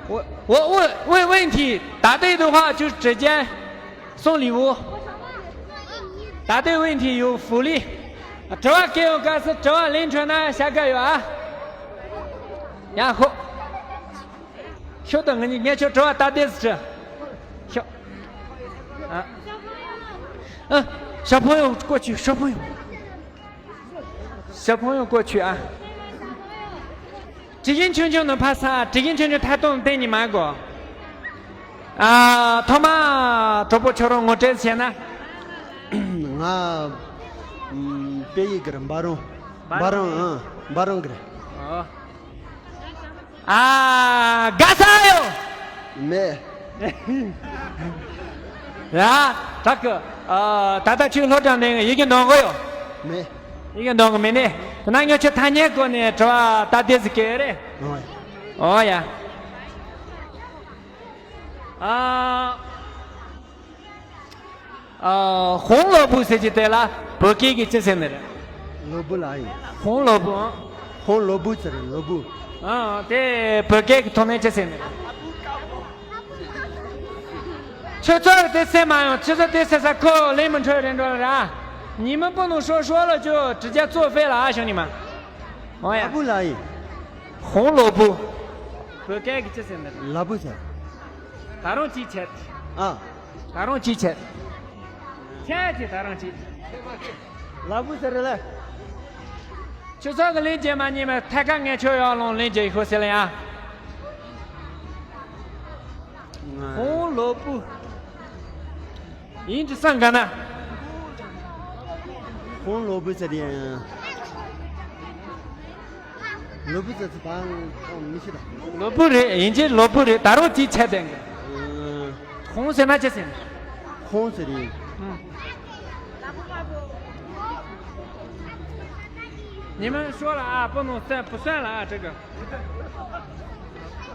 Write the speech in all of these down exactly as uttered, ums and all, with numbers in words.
我我我问问题，答对的话就直接送礼物。答对问题有福利。དྲི་བ་སྐྱེ་བོ་ག་སི་དྲི་བ་ལན་འཕྲོད་ན་ཤ་ག་ཡོད་ཨ། ཡ་ཧོ། ཤོག་དང་ངེད་ངེད་ཆོ་དྲི་བ་ད་དེ་སི་དྲི། ཤོག་ཨ། ཨ། ཞའོ་ཕོ་ཡོང་ཀོ་ཆུ་ཞའོ་ཕོ་ཡོང་། 小朋友过去啊。དྲི་གིན་ཆུང་ཆུང་ནི་ཕ་ས་དྲི་གིན་ཆུང་ཆུང་ཐ་སྟོང་བསྟན་ཉི་མ་གོ། ཨ། ཐོག་མ་གྲོགས་པོ་ཁྱོད་རང་ངོ་སྤྲོད་བྱས་ན། ང་ཨམ། དཔེ་ཡི་གི་རིམ་པ་རང་། འབའ་རང་ཨང་འབའ་རང་གི་རེད། ཨ། དགའ་ས་ཡོད། མེད། ཡ། དྲག་གི། ཨ། ད་ལྟ་ཁྱོད་སློབ་གྲྭ་ནས་ཡི་གེ་འདོན་གི་ཡོད། མེད། ཡི་གེ་འདོན་གི་མེད་ནས། དེ་ན་ངས་ཁྱོད་ཐ་སྙད་སྐོར་ནས་དྲི་བ་ད་དེ་ཟིག་གི་རེད། ཨོ་ཡ། ཨོ་ཡ། ཨ། ཨ། 红萝卜ཟེར་གྱི་དེ་ལ་བོད་སྐད་ཀྱི་ཅི་ཟེར་ནི་རེད། 萝卜ལ་ཡིན། 红萝卜། 红萝卜ཟེར་རེད་ལོ་བུ། ཨ། དེ་བོད་སྐད་ཀྱི་ཐོག་ནས་ཅི་ཟེར་ནི་རེད། ཁྱོད་ཚོར་དེ་སེམས་མ་ཡོང་ཁྱོད་ཚོ་དེ་ཟེར་ས་ཁོ་ལེན་མི་འཕྲོད་རེད་འགྲོ་ར། ཉི་མ་པོ་ནང་ཧྲོ་ཧྲོ་ལ་ཅོ་དྲི་རྒྱ་གཙོ་ཕེ་ལ་ཨ་ཞོ་ཉི་མ། ཨོ་ཡ། 红萝卜ལ་ཡིན། 红萝卜། བོད་སྐད་ཀྱི་ཅི་ཟེར་ནི་རེད། ལ་བུ་ཟེར། ད་རུང་གཅིག་བྱས། ཨ། ད་རུང་གཅིག་བྱས། ཁྱེད་ཀྱིས་ད་རུང་གཅིག་ལ་བུ་ཟེར་རེད་ལ། ཁྱོད་ཚོ་གི་ལན་རྒྱག་མ་ཉན་པ་ཐད་ཀར་ངས་ཁྱོད་ཡར་ལོང་ལན་རྒྱག་ཤོག་ཟེར་ལ་ཡ། 红萝卜། ཡིན་གྱི་སང་ག་ན། 红萝卜ཟེར་ཡ། 萝卜ཟེར་ཚེ་བང་ཨོ་མི་ཤི་ད། 萝卜རེད་ཡིན་གྱི་ལོ་བུ་རེད་ད་རུང་གཅིག་ཆད་དེ། 红ཟེར་ན་ཅི་ཟེར། 红ཟེར་ཡིན། ཉི་མ་ཤོ་ལ་ཨ་པོ་ནོ་སན་པོ་སན་ལ་ཨ་ཁྲི་ག་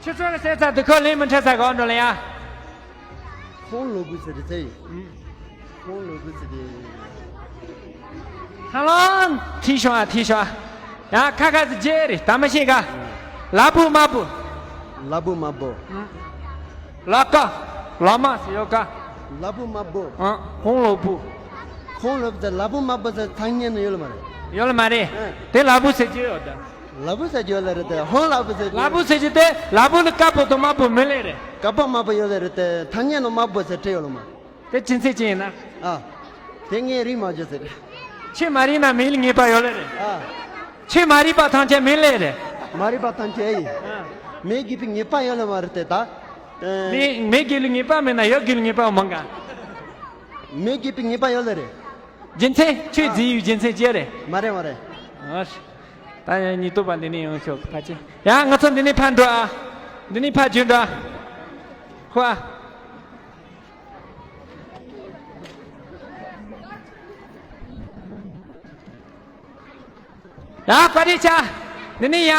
ཁྱི་ཚོ་ལ་སེ་ཚ་དུ་ཁོ་ལེན་མི་འཕྲད་ས་གོ་འགྲོ་ལ་ཡ། 红萝卜ཟེར་ཚེ་ཡིན། 红萝卜ཟེར་ཏེ། ཧ་ལམ་ཐིག་ཤོག་ཨ་ཐིག་ཤོག་ཨ། ཡ་ཁ་ཁ་ཟི་རྗེ་རེད་ད་མ་ཤེས་ག་ལ་བུ་མ་བུ། ལ་བུ་མ་བུ། ལ་ཀ་ལ་མ་ཟེར་ཡོད་ཀ་ལ་བུ་མ་བུ། ཨ། 红萝卜། 红萝卜ཟེར་ལ་བུ་མ་བུ་ཟེར་ཐང་ཉན་ནི་ཡོད་ལ་མ་རེད། ཡོད་ལ་མ་རེད། ཨ། དེ་ལ་བུ་ཟེར་གྱི་ཡོད་ད། ལ་བུ་ཟེར་གྱི་ཡོད་ལ་རེད་དེ་ཧོང་ལ་བུ་ཟེར་གྱི། ལ་བུ་ཟེར་གྱི་དེ་ལ་བུ་ལ་ཀ་པོ་དང་མ་བུ་མི་ལེ་རེད། ཀ་པོ་མ་བུ་ཡོད་ལ་རེད་དེ་ཐང་ཉན་ནི་མ་བུ་ཟེར་བྲིས་ཡོད་ལ་མ། དེ་ཅི་ཚེ་ཅི་ཡིན་ན། ཨ། དེ་ངས་རིག་མ་བྱུང་ཟེར། ཆོས་མ་རིག་ན་མི་ལ་ངེས་པ་ཡོད་ལེ་རེད། ཨ། ཆོས་མ་རིག་པ་ཐམས་ཅད་མི་ལེ་རེད། མ་རིག་པ་ཐམས་ཅད་ཡིན། ཨ། མི་དགེ་བའི་ངེས་པ་ཡོད་ལེ་མ་རེད་དེ་ད། ཨ། མི་མི་དགེ་ལ་ངེས་པ་མེད་ན་ཡོད་དགེ་ལ་ངེས་པ་མང་ག་མི་དགེ་བའི་ངེས་པ་ཡོད་ལེ་རེད། རྒྱུ་མཚན་ཆོས་ཨ། འཛིན་ཡུལ་རྒྱུ་མཚན་ཅི་རེད། མ་རེད་མ་རེད། ཨ། ད་ཡང་ཉིས་སྟོང་པ་འདི་ནས་ཡོང་ཤོག་ཕ་ཆེ། ཡང་ང་ཚོ་འདི་ནས་ཕར་འགྲོ་ཨ། འདི་ནས་ཕར་བརྒྱུད་འགྲོ་ཨ། ཧོ་ཨ། ཡ་བཀའ་དྲིན་ཆེ། འདི་ནས་ཡ།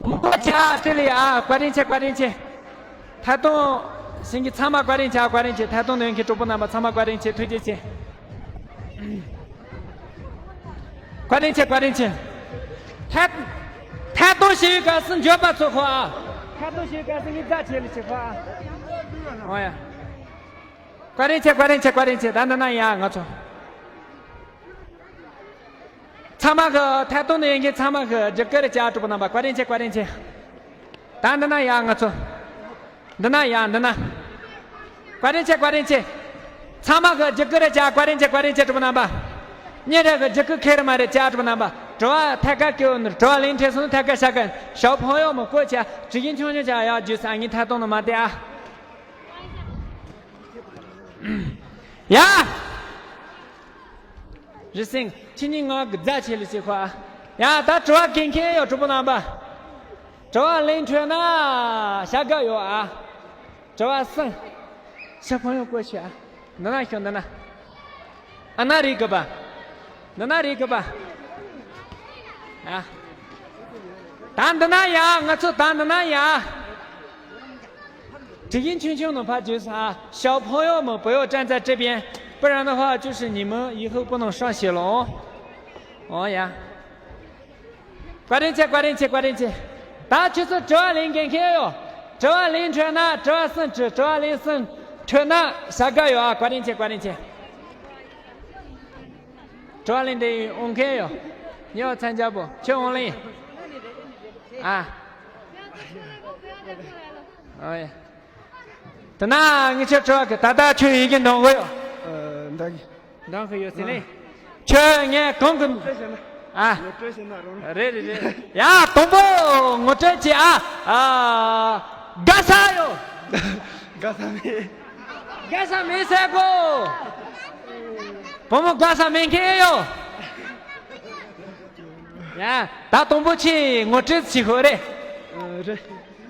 མོ་ཆ་ཏི་ལི་ཨ་བཀའ་དྲིན་ཆེ་བཀའ་དྲིན་ཆེ། ཐད་གཏོང་ཞིང་གི་ཚང་མ་བཀའ་དྲིན་ཆེ་བཀའ་དྲིན་ཆེ་ཐད་གཏོང་ནང་གི་གྲོགས་པོ་རྣམ་པ་ཚང་མ་བཀའ་དྲིན་ཆེ་ཐུགས་རྗེ་ཆེ། བཀའ་དྲིན་ཆེ་བཀའ་དྲིན་ཆེ། ཐད་ཐད་གཏོང་ཞེས་པའི་སྐབས་སུ་འགྱོད་པ་ཚོ་ཁོ་ཨ། ཐད་གཏོང་ཞེས་པའི་སྐབས་སུ་ངའི་རྩ་ཆེ་ལ་ཆེ་ཁོ་ཨ། འོ་ཡ། བཀའ་དྲིན་ཆེ་བཀའ་དྲིན་ཆེ་བཀའ་དྲིན་ཆེ་ད་འདི་ན་ཡ་ང་ཚོ། ཚང་མ་གི་ཐད་གཏོང་ནས་ཡིན་མཁན་ཚང་མ་གི་རྒྱུ་སྐར་བཅའ་གྲུབ་རྣམ་པ་བཀའ་དྲིན་ཆེ་བཀའ་དྲིན་ཆེ། ད་འདི་ན་ཡ་ང་ཚོ། འདི་ན་ཡ་འདི་ན། བཀའ་དྲིན་ཆེ་བཀའ་དྲིན་ཆེ། ཚང་མ་གི་རྒྱུ་སྐར་བཅའ་བཀའ་དྲིན་ཆེ་བཀའ་དྲིན་ཆེ་གྲུབ་རྣམ་པ། ཉིན་རེ་གི་རྒྱུ་སྐར་ཁེར་མ་རེད་བཅའ་གྲུབ་རྣམ་པ། དྲི་བ་ཐད་ཀ་སྐྱོ་ནི་དྲི་བ་ལན་འཕྲད་སོང་ཐད་ཀ་བྱ་གི་ཞའོ་ཕོ་ཡོ་མི་བཀོད་ཆ་དྲི་གིན་ཆུང་ཆུང་ཆ་ཡག་རྒྱུ་ས་ངའི་ཐད་གཏོང་ནི་མ་བལྟས་ཨ། ཡ། རི་སེང་ཁྱེད་གཉིས་ངག་གི་རྫ་ཆེ་ལ་ཞིག་ཁོ་ཨ། ཡ་ད་དྲི་བ་འགན་འཁྱེར་ཡོད་གྲོགས་པོ་རྣམ་པ། དྲི་བ་ལན་འཕྲོད་ན་ཤ་དགའ་ཡོད་ཨ། དྲི་བ་གསུམ། ཤ་ཕང་ཡོད་བཀོད་ཤ་ཨ། འདི་ན་ཤོག་འདི་ན། ཨ་ན་རེད་གི་པ། འདི་ན་རེད་གི་པ། ཨ། ད་འདི་ན་ཡ་ང་ཚོ་ད་འདི་ན་ཡ། 只因群雄能怕就是啊，小朋友们不要站在这边，不然的话就是你们以后不能上学了哦。哦呀。བཀའ་དྲིན་ཆེ། བཀའ་དྲིན་ཆེ། བཀའ་དྲིན་ཆེ། ད་ཁྱོད་ཚོ་དྲི་བ་ལེན་མཁན་ཡོད། དྲི་བ་ལེན་འཕྲོད་ན་དྲི་བ་གསུམ་དྲི། དྲི་བ་ལེན་གསུམ་འཕྲོད་ན་བྱ་དགའ་ཡོད་ཨ། བཀའ་དྲིན་ཆེ། བཀའ་དྲིན་ཆེ། དྲི་བ་ལེན་འདི་འོང་མཁན་ཡོད། ཉེ་བ་མཚན་རྒྱལ་པོ་ཁྱོད་འོང་ལེ། ཨ། ཨོ་ཡ། དེ་ན་ངས་ཁྱོད་དྲི་བ་གི། ད་ལྟ་ཁྱོད་ཡི་གེ་འདོན་གི་ཡོད། ཨ། འདོན་གི་ཡོད་ཟེར་ནས། ཁྱོད་ངས་གང་གི། ཨ། རེད་རེད་རེད། ཡ། དང་པོ་ངོ་སྤྲོད་བྱེད་ཨ། ཨ། དགའ་ས་ཡོད། དགའ་ས་མེད། དགའ་ས་མེད་ཟེར་གོ། བུ་མོ་དགའ་ས་མེད་མཁན་ཡོད། ཡ། ད་དང་པོ་ཁྱེད་ངོ་སྤྲོད་བྱེད་ཤོག་རེད། ཨ། རེད།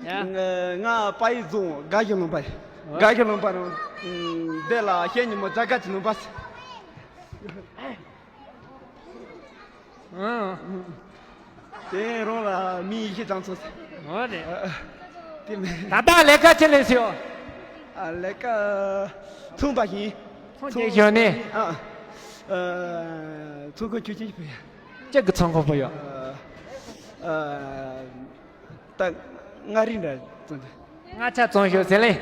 ཡ། ང་ང་དཔའ་ཡི་རྫོང་དགའ་བཞི་ལུང་པ་ཡིན། ཨོ། དགའ་བཞི་ལུང་པ་རང་། ཨ། འདི་ལ་ཤེས་ཉིན་མོ་རྒྱ་གར་གྱི་ལུང་པ་ཟེར། ཨང་། དེ་རང་ལ་མི་ཡི་ཤི་ཙང་ཚོ་ཟེར། ཨོ་རེད། ཨ། ཨ། དེ་མིན། ད་ལྟ་ལས་ཀ་ཅི་ལས་སོ། ཨ། ལས་ཀ་ཚོང་པ་ཡིན། ཚོང་རྒྱག་ཞོར་ནས། ཨ། ཨ། ཚོང་ཁང་ཆུ་ཆེན་ཕུ་ཡ། ཅི་གི་ཚོང་ཁང་ཕུ་ཡ། ཨ། ཨ། ད་མངའ་རིས་འདྲ་བཙོང་། མངའ་ཆ་བཙོང་ཤོག་ཟེར་ལེ།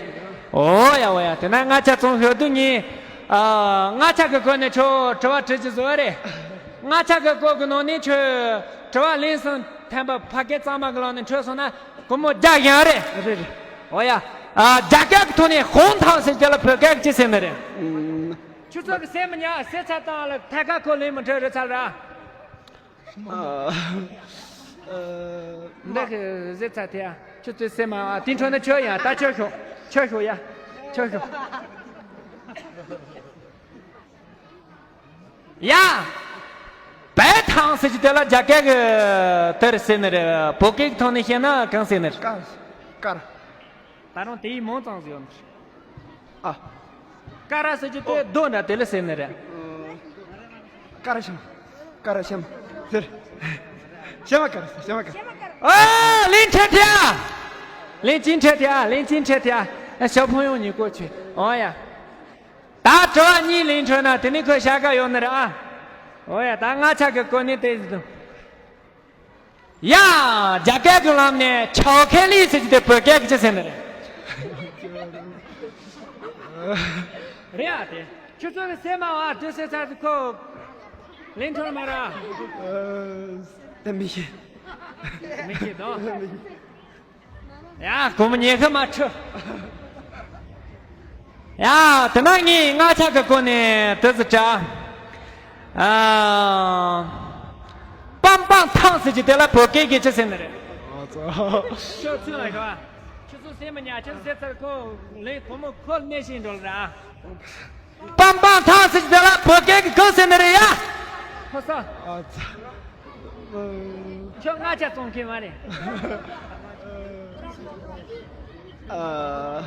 ཨོ་ཡ་ཨོ་ཡ། དེ་ན་མངའ་ཆ་བཙོང་ཤོག་དུས་ངས། ཨ། མངའ་ཆ་གི་སྐོར་ནས་ཁྱོད་དྲི་བ་དྲི་རྒྱུ་བཟོ་བ་རེད། མངའ་ཆ་གི་སྐོར་གི་ནང་ནས་ཁྱོད་དྲི་བ་ལན་གསུམ་ཐམ་པ་ཕ་སྐད་གཙང་མ་གི་ལམ་ནས་འཕྲོད་སོང་ན་སྒོར་མོ་བརྒྱ་བཞག་རེད། རེད་རེད། ཨོ་ཡ། ཨ། རྒྱ་སྐད་གི་ཐོག་ནས་ཧོང་ཐང་ཟེར་རྒྱུ་ལ་བོད་སྐད་གི་ཅི་ཟེར་ནི་རེད། ཨུམ། ཁྱོད་ཚོ་གི་ཟེར་མི་ཉན། ཟེར་ཚར་དང་ལ་ཐད་ཀར་ཁོ་ལན་མི་འཕྲོད་རེད་ཚར་ར། ཨ། ཨ། འདི་གི་ཟེར་ཚར་དེ་ཨ། ཁྱོད་ཚོས་སེམས་མ་དེ་འཕྲོ་ན་ཁྱོད་ཡང་ད་ཁྱོད་ཤོག་ཁྱོད་ཤོག་ཡ། ཁྱོད་ཤོག་ཡ། བེ་ཐང་ཟེར་གྱི་དེ་ལ་རྒྱ་སྐད་གི་དེར་ཟེར་ནི་རེད། བོད་སྐད་ཀྱི་ཐོག་ནས་བཤད་ན་གང་ཟེར་ནི་རེད། ཀར། ཀར། ད་རུང་དེ་ཡིས་མང་ཙམ་ཟེར་ཡོད་ནི་རེད། ཨ། ཀ་ར་ཟེར་གྱི་དེ་རྡོ་འདྲ་དེ་ལ་ཟེར་ནི་རེད། ཀ་ར་ཤམ། ཀ་ར་ཤམ་ཟེར། ཤམ་ཀ་ར་ཟེར། ཤམ་ཀ་ར། ཨ། ལན་འཕྲོད་ཐལ། ལན་གཅིག་འཕྲོད་ཐལ། ལན་གཅིག་འཕྲོད་ཐལ། ཨ། ཞའོ་ཕོ་ཡོང་ཉིན་གོ་ཆོད། ཨོ་ཡ། ད་དྲི་བ་གཉིས་ལན་འཕྲོད་ན་དེ་ནི་ཁོའི་བྱ་དགའ་ཡོང་ནི་རེད་ཨ། ཨོ་ཡ། ད་མངའ་ཆ་གི་སྐོར་ནས་དེ་ཟེར་དང་། ཡ། རྒྱ་སྐད་ཀྱི་ལམ་ནས་ཆའོ་ཁེ་ལི་ཟེར་གྱི་དེ་བོད་སྐད་ཀྱི་ཅི་ཟེར་ནི་རེད། རེད་ཨ། དེ་ཁྱོད་ཚོ་གི་སེམས་མ་བ་དེ་ཟེར་ཚར་དུས་ཁོ་ལན་འཕྲོད་མ་ར། ཨ། དེ་མི་ཤེས། མི་ཤེས་དང་། ཡ། སྒོར་མོ་ཉི་ཤུ་མ་འཕྲོད། ཡ། དེ་ན་ངས་མངའ་ཆ་གི་སྐོར་ནས་དེ་ཟེར་དྲ། ཨ། པང་པང་ཐང་ཟེར་གྱི་དེ་ལ་བོད་སྐད་ཀྱི་ཅི་ཟེར་ནི་རེད། ཨ་ཙི། ཁྱོད་ཚོ་ལ་ཤོག་ཁྱོད་ཚོ་སེམས་མ་ཉར། ཁྱོད་ཚོ་ཟེར་ཚར་ཁོ་ལན་སྒོར་མོ་ཁོ་ལ་གནས་ཤིག་འགྲོ་ལ་ར། པང་པང་ཐང་ཟེར་གྱི་དེ་ལ་བོད་སྐད་ཀྱི་གང་ཟེར་ནི་རེད་ཡ། ཕོ་སོ། ཨ་ཙི། ཁྱོད་མངའ་ཆ་བཙོང་མཁན་མ་རེད། ཨ།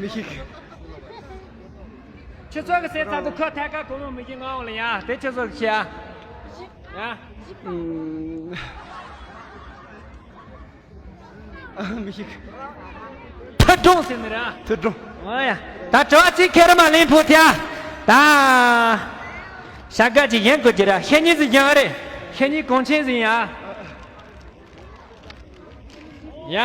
མི་ཤེས། ཁྱོད་ཚོ་གི་ཟེར་ཚར་དུས་ཁོ་ཐད་ཀར་སྒོར་མོ་མི་ཤེས་ང་འོང་ལ་ཡ། དེ་ཁྱོད་ཚོ་གི་ཤེས་ཨ། ཡ། ཨུམ། ཨ། མི་ཤེས། ཐུད་སྒྲོམ་ཟེར་ནི་ར། ཐུད་སྒྲོམ། ཨོ་ཡ། ད་དྲི་བ་གཅིག་ཁྱེར་མ་ལེན་ཕོ་ཐེ་ཨ། ད་བྱ་དགའ་ཅིག་གཞན་དགོས་ཀྱི་ར། ཤེས་ཉིན་ཟིན་ཀྱང་རེད། ཤེས་ཉིན་གོང་ཆེན་ཟིན་ཡ། ཡ།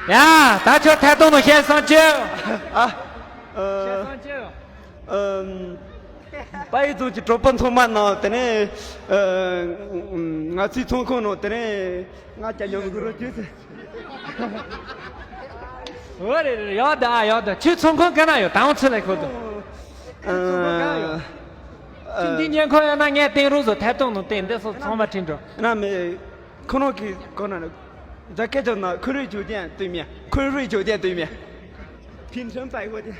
ཡ། ད་ཁྱོད་ཐད་གཏོང་ནང་བཤད་སོང་ཅི། ཨ། ཨ། བཤད་སོང་ཅི། ཨམ། དཔའ་ཡི་རྫོང་གི་གྲོགས་པོ་ཚང་མ་ནང་དེ་ནས། ཨ། ང་ཚོའི་ཚོང་ཁང་ནང་དེ་ནས་ང་ཅག་ཡོང་གི་རོགས་བྱོས་ཟེར། འོ་རེད་རེད། ཡག་འདུག་ཨ། ཡག་འདུག་ཁྱོད་ཚོང་ཁང་ག་ན་ཡོད། ད་འོང་ཚུར་ལ་ཁོ་ཐུག་ཨ། ཁྱོད་འདི་ཉན་ཁོ་ཡོད་ན་ངས་བསྟན་རོགས་བཟོ། ཐད་གཏོང་ནང་བསྟན། འདི་སོགས་ཚང་མ་ཁྲིད་འགྲོ། ན་མེ། ཁོ་རང་གི་གོ་ན་རྒྱ་སྐད་ཅོག་ན་ཁོ་རའི་ཇོ་ཏན་ཏུ་མེ། ཁོ་རའི་ཇོ་ཏན་ཏུ་མེ། ཕིན་ཆོན་པའི་ཧོ་ཏེ།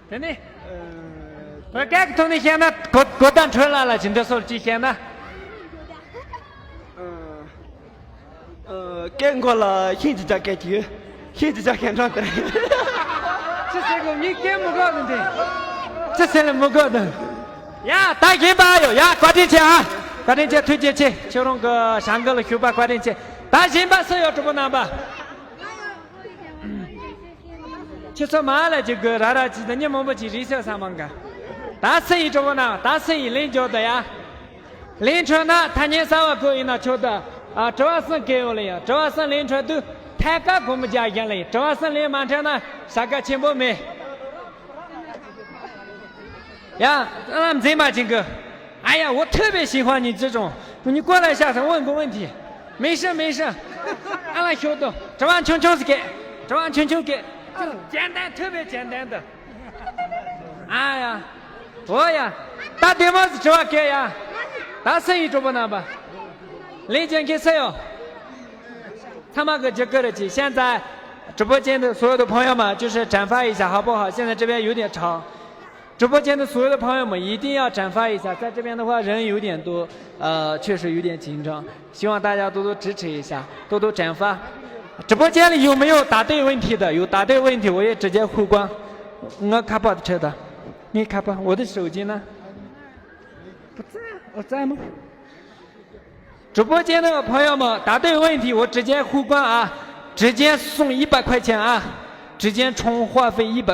དེ་ནི། ཨ། བོད་སྐད་ཀྱི་ཐོག་ནས་བཤད་ན་གོ་གོ་ད་འཕྲོད་ལ་ལ་ཇི་འདྲ་སོགས་ཅིག་བཤད་ན། ཨ། ཨ། སྐད་མགོ་ལ་ཤིན་ཅི་ཅག་སྐད་ཀྱི་ཡོད། ཤིན་ཅི་ཅག་སྐད་འཕྲང་དེར། ཅི་ཟེར་གོ་ངའི་སྐད་མི་གོ་དང་དེ། ཅི་ཟེར་ལ་མི་གོ་དང་། ཡ། ད་གཞན་པ་ཡོད་ཡ། བཀའ་དྲིན་ཆེ་ཨ། བཀའ་དྲིན་ཆེ། ཐུགས་རྗེ་ཆེ། ཁྱེད་རང་གི་བྱ་འགུལ་ལ་ཞུགས་པ་བཀའ་དྲིན་ཆེ། ད་གཞན་པ་སུ་ཡོད། གྲོགས་པོ་རྣམ་པ། ཁྱེད་ཚོ་མ་ལ་ཅིག་དགོས་ར་ར་ཅིག་ད་མི་མང་པོ་ཅིག་རིག་ཤག་ས་མང་ག་ད་སུ་ཡིས་གྲོགས་པོ་ན་ད་སུ་ཡིས་ལན་འཇོག་ད་ཡ། ལན་འཕྲོད་ན་ཐ་སྙད་གསར་བ་བཀོད་ཡིན་ན་ཆོག་ད། ཨ་དྲི་བ་གསུམ་བཀོད་ཡོང་ལ་ཡ། དྲི་བ་གསུམ་ལན་འཕྲོད་དུས་ཐད་ཀར་སྒོར་མོ་རྒྱག་རྒྱག་ལ་ཡ། དྲི་བ་གསུམ་ལན་མ་འཕྲོད་ན་ས་ཀ་ཆེན་པོ་མེད། ཡ། ཨ་མཛེས་མ་ཅན་གི། ཨ་ཡ། 我特别喜欢你这种。你过来一下，问个问题。没事没事。ཨ་ལ་ཤོག་དོ། དྲི་བ་ཆུང་ཆུང་ཟིག་གེ་དྲི་བ་ཆུང་ཆུང་གེ简单，特别简单的。哎呀，我呀，ད་བདེ་མོ་ཟིག་དྲི་བ་གེ་ཡ། ད་སུ་ཡིས་གྲོགས་པོ་རྣམ་པ། ལན་ཅན་གེ་སུ་ཡོད། ཚང་མ་གི་རྒྱུ་གི་རེད་ཅི། 现在直播间的所有的朋友们，就是转发一下，好不好？现在这边有点吵。直播间的所有的朋友们，一定要转发一下，在这边的话人有点多，呃，确实有点紧张，希望大家多多支持一下，多多转发。直播间里有没有答对问题的？有答对问题，我也直接互关。我卡巴的车的，你卡巴，我的手机呢？不在啊，我在吗？ 直播间的朋友们，答对问题我直接互关啊，直接送一百块钱啊，直接充话费一百。